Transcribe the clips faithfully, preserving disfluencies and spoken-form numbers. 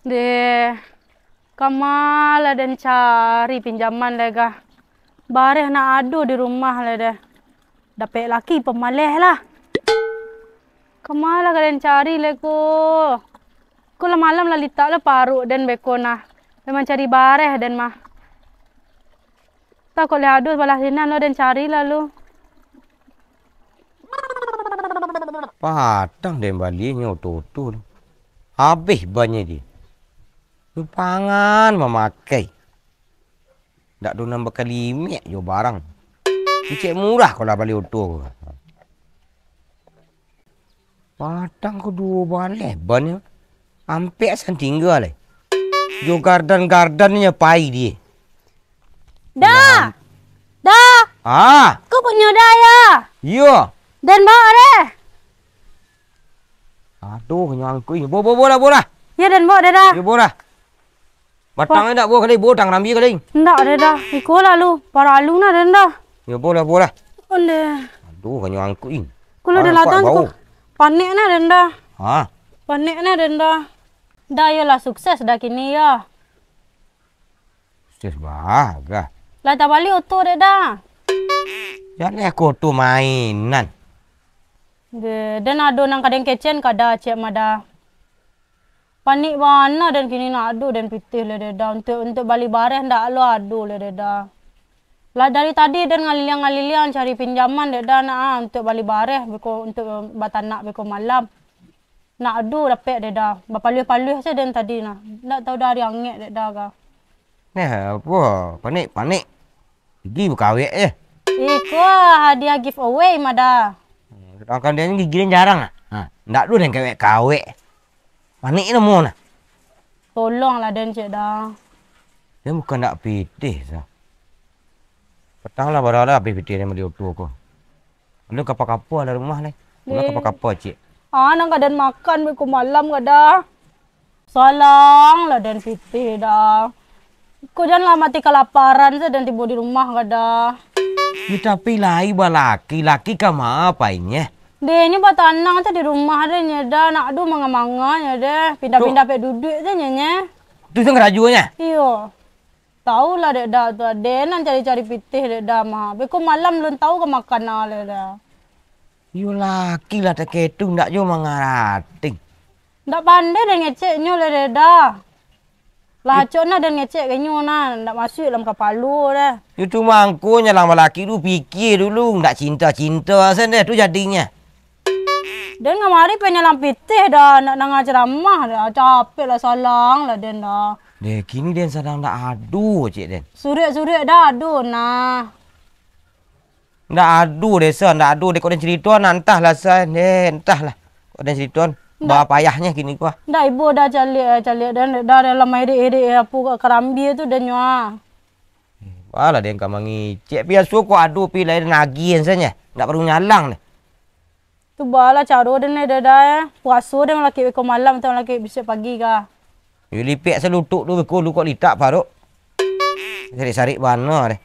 Deh, kama lah den cari pinjaman lai kah? Bareh ndak ado di rumah lai deh. Dapek laki pamaleh lah. Kama lah ka den cari lai ko? Ko lah malam lah litak lah paruik den beko nah. Lai mancari bareh den mah. Takok lai ado sabalah sinan lo den cari lah lo. Patang den bali nyo oto-oto tu. Abih bannyo di. Lupangan mamakai. Ndak ado nan bakalimek jo barang. Kicek murah kalau bali oto. Patang ko duo baleh bannyo. Ampek san tingga lai. Jo gardan-gardannyo pai die. Da! Da! Ah! Ko punyo Da yo? Iyo. Den bawa deh. Aduh, nyo angkuik. Bo, bo, bo lah, bo lah. Yo, den bawa deh Da. Yo, bo lah. Batang ndak bo kali, bo tang rambia kali. Ndak deh Da. Iko lah lu. Paralu nah den Da. Yo, bo lah, bo lah. Ondeh. Aduh, nyo angkuik. Kulo Ah, den kuat latang bau. Ko. Panek nah den Da. Hah? Panek nah den Da. Da yo lah sukses Da kini yo. Sukses bah, gah. Lah tabali oto dek Da. Jan eh ko oto mainan. Deh, den ado nan ka den kecekan ka Da, cek mah Da. Panek bana den kini ndak ado den pitih lai dek Da. Untuak, untuak bali bareh ndak lo ado lai dek Da. Lah dari tadi den ngaliliang-ngaliliang cari pinjaman dek Da nak ah, untuak bali bareh, beko untuak batanak beko malam. Ndak ado dapek dek Da. Bapaluah-paluah se den tadi nah. Ndak tau Da ari angek dek Da ka. Nah, apo? Panek, panek. Gigi bakawek je. Iko hadiah giveaway mah Da. Sadangkan den gigi den jarang ah. Ha, ndak ado den kawek-kawek. Panek namo nah. Tolonglah den cek Da. Den bukan ndak pitih sa. Patang lah bara lah abih pitih den bali oto ko. Alun kapa-kapa lah rumah lai. Alun kapa-kapa, cek. Ah, nan ka den makan beko malam ka Da. Salang lah den pitih Da. Ko jan lah mati kalaparan se den tibo di rumah ka Da. Yo, tapi lai balaki, laki ka ma painyo? Deh, nyo batanang se di rumah deh nyo Da, ndak ado manga-manganyo deh, pindah-pindah pek duduak se nyo nyo. Tu sen karajonyo? Iyo. Tau lah dek Da tu, ade nan cari-cari pitih dek Da mah. Beko malam lun tau ka makan a lai Da. Iyo laki lah taketu, ndak juo mangarating. Ndak pandai den ngecek nyo lai dek Da. Lah acok nah den ngecek ka inyo nah, ndak masuak dalam kapalo deh. Yo tu mangkonyo lah balaki tu pikia dulu, ndak cinta-cinta sen deh tu jadinyo. Den kamari penyalang pitih Da, nak danga ceramah Da, capek lah salang lah den Da. Deh, kini den sadang ndak ado, cek den. Surek-surek Da ado nah. Ndak ado deh, sa, ndak ado deh, kok den cerito nah, antahlah sa, deh, antahlah. Kok den cerito, ba payahnyo kini ko ah. Ndak ibo Da caliak, caliak den, Da dalam edek-edek apo karambia tu den nyo ah. Alah den ka mangicek, biaso kok ado pi lai den agiah sen nyo, ndak paralu nyalang deh. Tu baa lah caro den lai Da, eh. Puaso den malakik beko malam, atau malakik bisuak pagi ka? Yo lipek salutuk tu beko lu kok litak paruik. Sarik-sarik bana deh.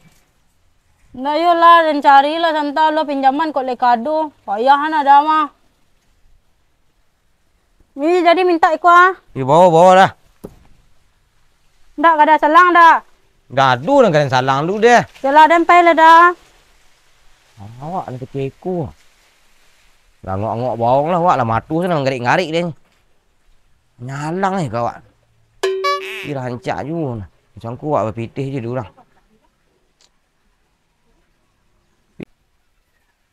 Ndak yo lah, den cari lah santa lo pinjaman kok lai ka ado. Payah nah Da mah. Ni jadi mintak iko ah. Yo bawa, bawa lah. Ndak ka den salang Da? Ndak ado nan ka den salang tu deh. Yolah den pai lah Da. Awak lah keceko. Lah angok-angok bawang lah awak lah, mato se lah manggarik-ngarik deh. Nyalang eh ka awak. Ih rancak juo nah. Macam ko awak bapitih je dek urang.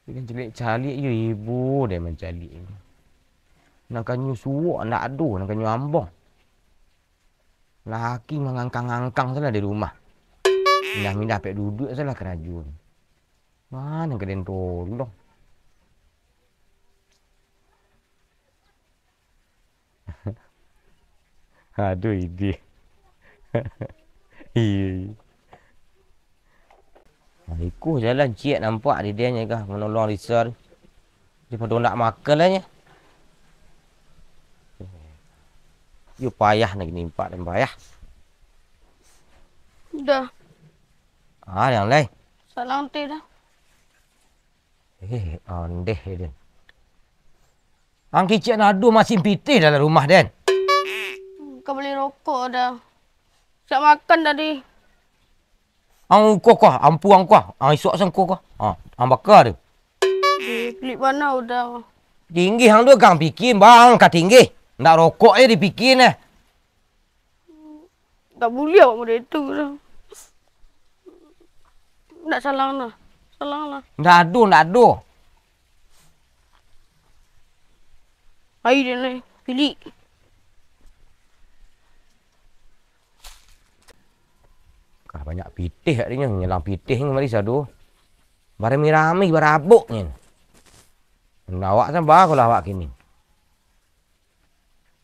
Caliak-caliak yo ibo deh mancaliak. Nan ka nyo suok ndak ado, nan ka nyo ambong. Laki mangangkang-angkang salah di rumah. Mindah-mindah pek duduak salah karajo. Mano ka den tolong? Aduh, idih. Iyo, iyo. Nah, iko jalan ciek nampak di dianyo kah manolong Risa tu. Dipado ndak makan lah nyo. Yo payah nak nimpak dan payah. Dah. Ah, yang lain. Salang teh dah. Eh, ondeh, Den. Ang kicek nado masin pitih dalam rumah, Den. Ka bali rokok, Da. Sak makan tadi. Ang uko ko, ampu ang ko. Ang isuak sangko ko. Ha, ang baka tu. Eh, pelik bana, Da. Tinggi ang tu, gang pikin, bang, ka tinggi. Ndak rokok je dipikin, eh. Ndak buliah awak model tu, Da. Ndak salang lah. Salang lah. Ndak ado, ndak ado. Ai, den lai, pilik. Kah banyak pitih agaknyo, nyelang pitih ni mari sado. Barami-rami, barabok ni. Awak sampai kalau awak kini.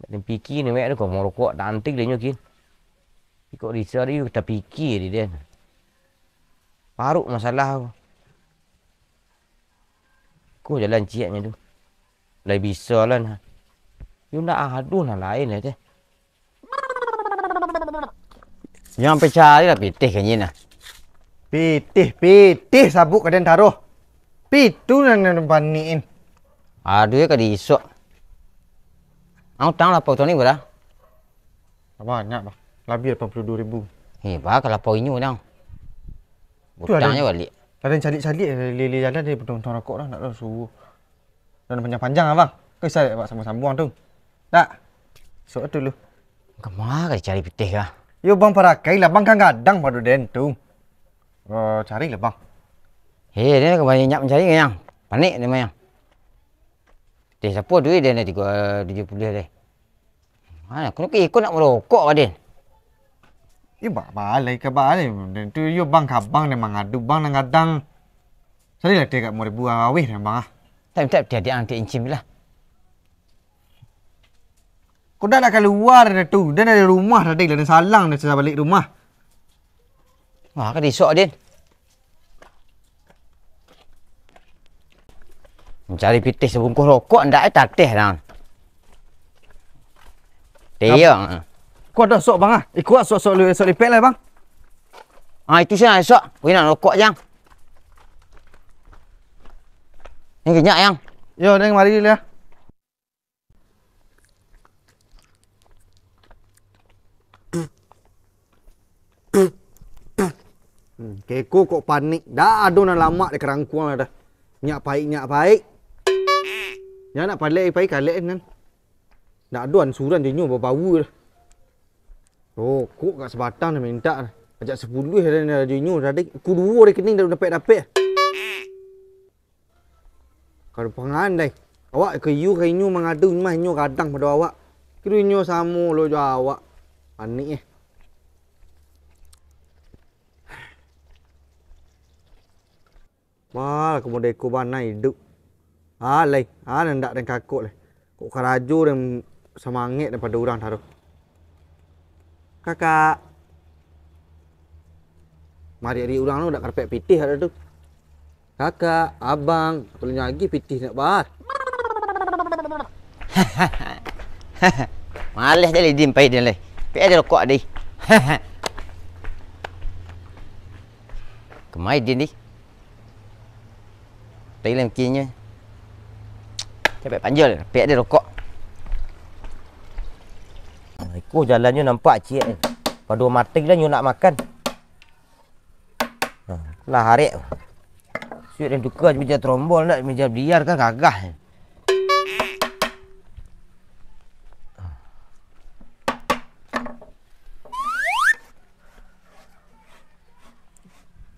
Nak den piki ni, mek tu, kau mau rokok, tak antik lah nyo kin. Iko Risa tadi, tapiki di den. Paruk masalah tu. Ko jalan cieknyo tu. Lai bisa lah nah. Yo ndak ado nan lain lah teh. Nyo ampai cari lah pitih ka nyo nah. Pitih, pitih sabuk ka den taruh. Pitu nan, nan panikin. Aduh, ka diisuak. Ang utang lapau tadi bara? Banyak, Bang. Labiah lapan puluah duo ribu. Eh, bah, ka lapau inyo, Dang. Tu Utang ado, nyo baliak. Ado nan caliak-caliak, lele jalan, dia potong-potong rokok lah, nak lah suruh. Dan panjang-panjang, Abang. Kau bisa, Abang, sambung-sambung tu. Tak? Sok tu lu. Kama ka dicari pitih kah? Yo, Bang, parakai lah, Bang, kan gadang pado den tu. Oh, cari lah, Bang. Eh, dia ka banyak mancari, Yang. Panik dia, Yang. Pitih siapa duit dia ni tiga, tujuh puluh deh. Ha, kau nak ikut nak merokok, Raden? Yo, ba-, balai ka balai. Den tu yo bang ka bang, den mangadu bang nan gadang. Sadilah tiga ribu awih den bang ah. Tak minta tiadiak ang tiak incin lah. Kau dah lah kaluar dah tu. Den dari rumah tadi lah, den salang den sabalik rumah. Wah, ka disok, Din. Mancari pitih sabungkuih rokok, ndak ai tateh dah. Teh, Kab-, iyo. Kau dah sok, Bang, ah? Ikuak sok, sok, sok lipek lah, Bang. Ah, itu sih, sok. Wih, nak rokok, Jang. Ni kenyak, Yang. Yo, den mari dulu, ya. Hmm, keko kok panik. Dak ado nan lamak di karangkuang dah. Nyak paik, nyak paik. Nyak nak palek, paik kalek nan. Dak ado ansuran jo inyo babau dah. Rokok gak sabatang dah mintak dah. Ajak sapuluah dah jo inyo tadi. Ku duo rekening dah dapek-dapek. Kada pangan dai. Awak ka iyo ka inyo mangadu mah inyo gadang pado awak. Kiro inyo samo lo jo awak. Panik eh. Wah, kamu deko bana idup. Ah, lai. Ah, ndak den kakok lai. Kok karajo den samangek den pado urang taruh. Kakak. Marik-arik urang tu dak karepek pitih ado tu. Kakak, abang, apo lagi pitih nak bah. Maleh dah Din pai Din lai. Pek ado rokok deh. Kemai Din deh. Tai lam kinya. Capek panjol, pek ado rokok. Iko jalannyo nampak ciek ni. Pado mati lah nyo nak makan. Ha, lah arek. Suik den tuka meja trombol ndak, meja biliar kan gagah.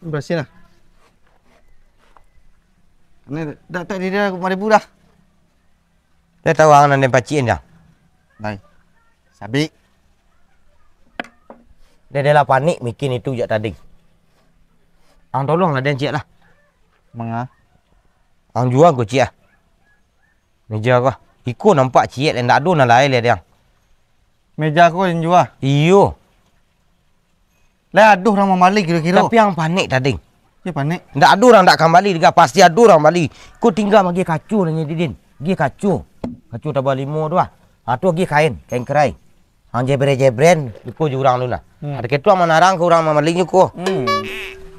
Barasiah lah. Ni dak tak di dia lima ribu dah. Dah tahu ang nan den pacikin dah. Lai. Sabik. Dah, dah lah panik mikin itu jak tadi. Ang tolong lah den ciek lah. Manga? Ang jua ko ciek ah. Meja ko. Iko nampak ciek lah, ndak ado nan lain lah den. Meja ko den jua? Iyo. Lah ado urang mambali kiro-kiro. Tapi ang panik tadi. Yo panik. Ndak ado urang ndak ka mambali, pasti ado urang mambali. Ko tingga magiah kaco nyo Din. Giah kaco. Kaco taba limo tu ah. Ha tu giah kain, kain kerai. Ang jebren-jebren, iko jo urang tu nah. Hmm. Ado ketu ang manarang ka urang mambali nyo ko. Hmm.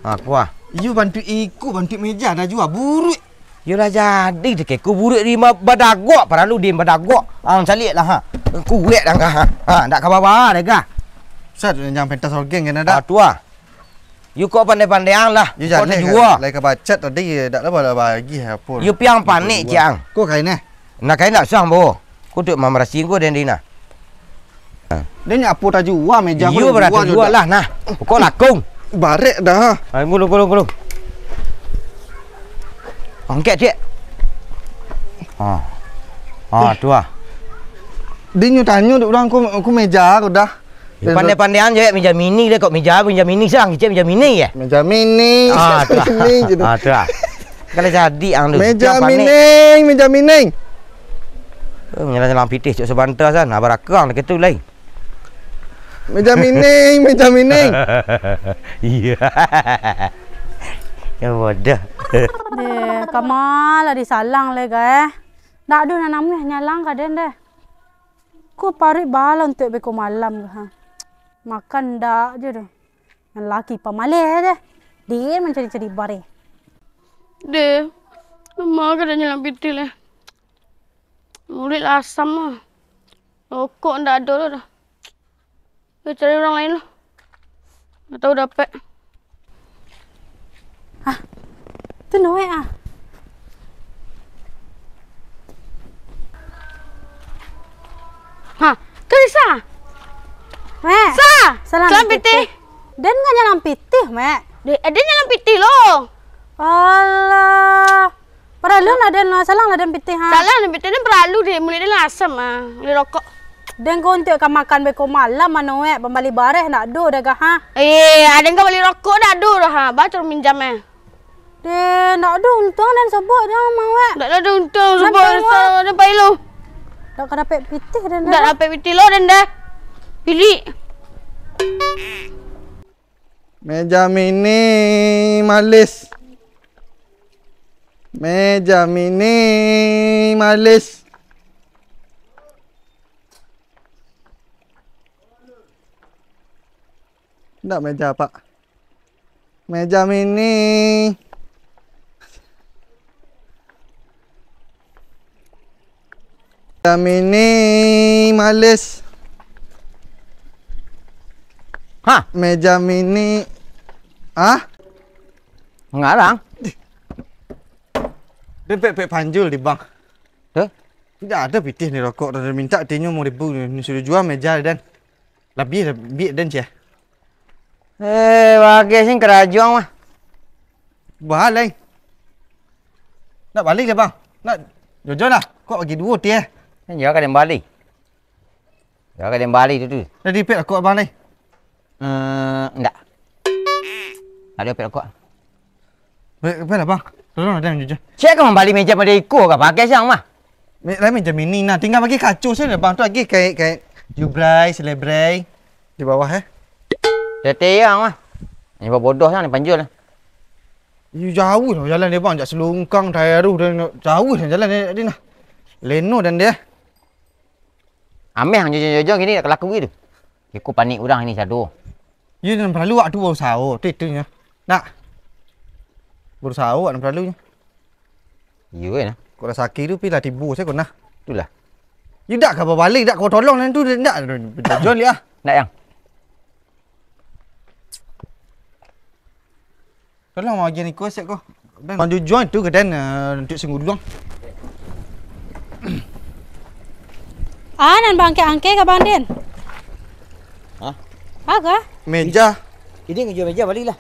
Ha ko ah. Iyo bantuak iko, bantuak meja dah jua buruak. Yo lah jadi dek iko buruak di ma-, badagok, paralu Din badagok. Ang caliak lah ha. Kuek dah kah? Ha, ndak ka baba deh kah? Sa, jangan pentas orgen kan ada. Ah, tu ah. Yu kok pandai-pandai ang lah. Yu kok jaleh tajua. Lai ka bacet tadi, dak lah bagi apo. Yu piang panik ciang. Ko kain eh? Nah, kain dak usah ambo. Ko dek mamarasi ko den di nah. Den nyo apo tajua meja ko. Iyo, den barato jua lah nah. Pokok lakung. Barek dah. Ayo, gulung, gulung, gulung. Angkek, Cik. Ah. Ah, tu ah. Den nyo tanyo dek urang ko, ko meja ko dah. Pandai-pandai an je, meja mini deh, kok meja, meja mini sang, kecek meja mini ya? Meja mini. Ah, tu lah. Mini je tu. Ah, tu lah. Kalau jadi ang tu. Meja mini, meja mini. Oh, nyalang-nyalang pitih cok sabanta san, nah, barakang dek itu lai. Meja mini, meja mini. Iya. Ya bodoh. Deh, kama lah disalang lai, guys. Ndak ado nan namuah nyalang ka den deh. Ko paruik baa lah untuak beko malam ko, ha. Makan ndak jo doh. Nan laki pamaleh deh. Dek mancari-cari bareh. Deh, lamo ka den nyalang pitih lai. Muluik lah asam lah. Rokok ndak ado lo doh. Yo, cari urang lain lah. Ndak tau dapek. Ah, tu Noe ah. Ha, tu Sa. Mek. Sa, salam pitih. Den ndak nyalang pitih, Mek. Dek, eh, den nyalang pitih lo. Alah. Paralu lah den, salang lah den pitih, ha. Salang lah pitih, den paralu deh, muluik den lah asam, ah, muluik rokok. Den ko untuak ka makan beko malam, mano, eh, pambali bareh ndak ado dagah, ha. Eh, aden ka bali rokok ndak ado doh, ha. Ba caro minjam, eh. Deh, ndak ado untuang den sobok, jan mau, eh. Ndak ado untuang sobok, den pai lo. Ndak ka dapek pitih den. Ndak dapek pitih lo den deh. Pilik. Meja minimalis. Meja minimalis. Ndak meja, Pak. Meja mini. Meja minimalis. Hah? Meja mini. Hah? Mangarang? Den pek-pek panjul di bank. Hah? Indak ado pitih ni rokok, den mintak tinyo limo ribu ni, suruah jua meja den. Labiah, labiah den, ceh. Eh, bagai sing karajo ang mah. Baa lai. Ndak bali lai, Bang? Ndak jojo lah. Kok bagi duo tiah? Iyo, ka den bali. Iyo, ka den bali tu, tu. Jadi pek rokok Abang lai? Eh, ndak. Ndak ado pek rokok. Baik, baiklah, Bang. Tolong lah, Bang, jujur. Cek ka mambali meja model iko ka pakai siang mah. Me-, lah meja mini nah, tingga bagi kaco sajo, Bang. Tu lagi kain-kain jubrai, selebrai di bawah, eh. Tete yang mah. Ni bodoh sang ni panjul. Iyo, jauah lah jalan dia, Bang. Jak Selungkang, Taruh, dan jauah lah jalan dia, dia nah. Leno dan dia. Ameh ang jojo-jojo kini dak kalaku gitu. Iko panik urang ini sado. Iyo, nan paralu awak tu barusaho, tu itunyo. Nak. Barusaho awak nan paralunyo. Iyo, yo nah. Kok rasaki tu pi lah tibo sajo ko nah. Itulah. Yo dak ka babali, dak ka batolong nan tu, dak. Jojo liak ah. Ndak, Yang. Tolong bagian iko sek ko. Dan panjujuan tu ka den, eh, untuak singuluang. Ah, nan baangkek-angkek ka Bang Den? Hah? Apa? Meja. Ini ngejua meja, balilah.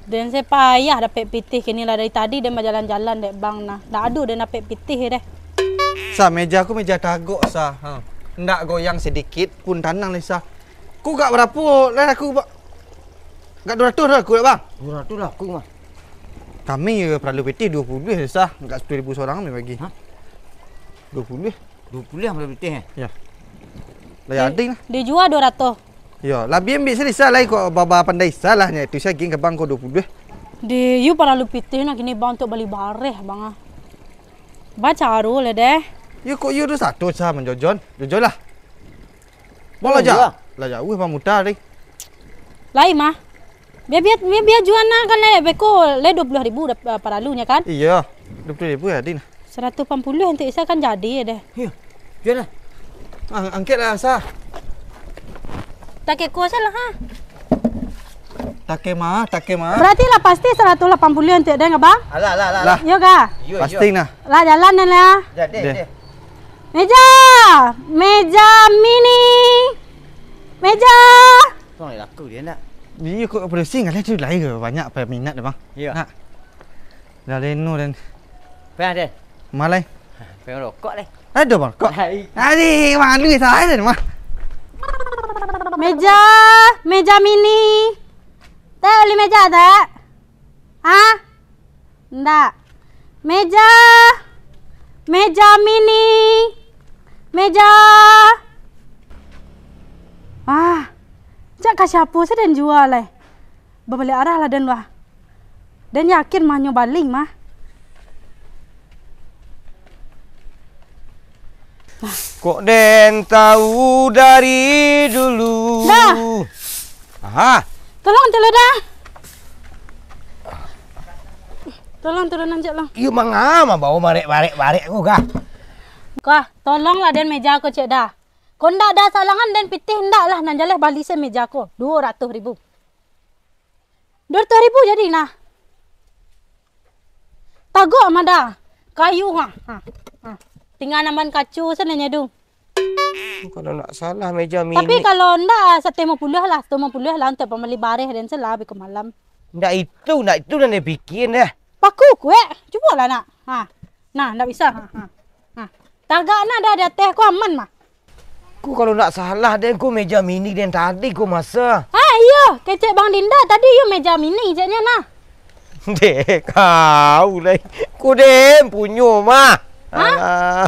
Den se payah dapek pitih kini lah, dari tadi den bajalan-jalan dek Bang nah. Ndak ado den dapek pitih deh. Sa, meja aku meja tagok, Sa. Ha. Ndak goyang sedikit pun tanang lai, Sa. Ko agak barapo lah aku ba-, agak duo ratuih lah aku dak, Bang? Duo ratuih lah aku mah. Kami yo paralu pitih duo puluah, Sa. Agak sapuluah ribu surang kami bagi. Hah? Duo puluah. Duo puluah paralu pitih, eh? Yo. Lah jadi lah. Dijua duo ratuih. Yo, labiah ambiak sajo, Sa, lai kok baba pandai, Sa, lah. Nyo itu sajo gin ka Bang ko duo puluah. Deh, yo paralu pitih nah kini, Bang, untuak bali bareh, Bang, ah. Bacaro lah deh. Yo kok yo tu satu, Sa, manjojon. Jojo lah. Bang, lah jauah. Lah jauah, Bang, mutar deh. Lai mah. Bia, bia, bia, bia jua nah kan, lai beko, lai duo puluah ribu dah, eh, paralunyo kan? Iyo, duo puluah ribu jadi nah. Saratuih lapan puluah untuak Isa kan jadi deh. Iyo, jua lah. Ang-, angkeklah, Sa. Takeh ko salah, ha? Takeh ma, takeh ma. Berarti lah pasti saratuih lapan puluah untuak den, Abang? Alah, alah, alah. Lah. Yo, ga? Yo, yo. Pasti nah. Lah, jalan dah lah. Jadi, Deh. Deh. Meja! Meja mini! Meja! Tolong laku dia nak. Iyo, kok pusing kali tu, lai ke banyak peminat dah, Bang. Iyo. Nak. Dah leno dan Payah, Den. Malai. Payah rokok, leh. Ada rokok? Hai. Adik, malu salah dan mah. Meja, meja mini. Tak beli meja tak? Ha? Ndak. Meja. Meja mini. Meja. Wah. Cak ka siapa sih den jual, eh? Babaliak arah lah den, wah. Den yakin mah nyo baling mah. Kok den tahu dari dulu? Dah. Aha. Tolong, tolong dah. Tolong turun aja lah. Iyo manga mah bawa barek-barek-barek ko, Kak. Kak, tolonglah den meja ko cek dah. Kok ndak ado salangan den pitih ndak lah, nan jaleh bali se meja ko, duo ratuih ribu. Duo ratuih ribu jadi nah. Tagak mah dah. Kayu ha. Ha. Ha. Tingga nambahan kaco se nyo tu. Kalau ndak salah meja mini. Tapi kalau ndak, saratus limo puluah lah, saratus limo puluah lah untuak pambali bareh den se lah beko malam. Ndak itu, ndak itu nan den pikia deh. Paku kuek. Cubolah nak. Ha. Nah, ndak bisa. Ha, ha. Ha. Tagak nah dah di ateh ko aman mah. Ko kalau ndak salah den ko meja mini den tadi ko masa. Ha, iyo, kecek Bang Dinda tadi iyo meja mini ceknyo nah. Deh, kau lai. Ko den punyo mah. Ha? Alah.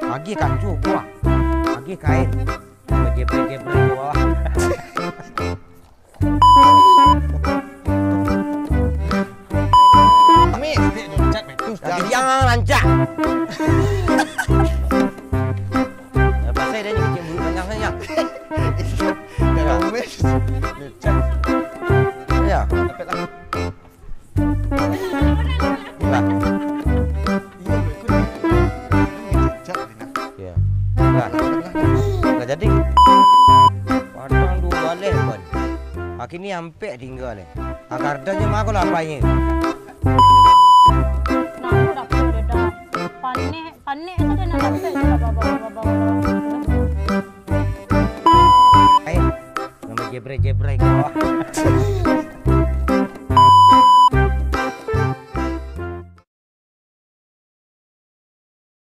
Agiah kaco buah. Agiah kain. Bajebreh-jebreh buah. Amis, dek, loncat, betul. Lagi jangan rancak. Dah pasai dah ni, kucing bulu panjang saja. Dah, dah. Loncat. Ya. Dapatlah. Nah. Iyo, ikut. Ngejejak, Dina. Iyo. Nah. Nah, jadi. Padang duo baleh, Bon. Kini ampek tingga ni. Agardanyo mah ko lah apainyo. Nah, aku dapek udah dah. Panek, panek sajo nak dapek. Bah, bah, bah, bah, bah, bah. Eh, nambah jebreh-jebreh ko.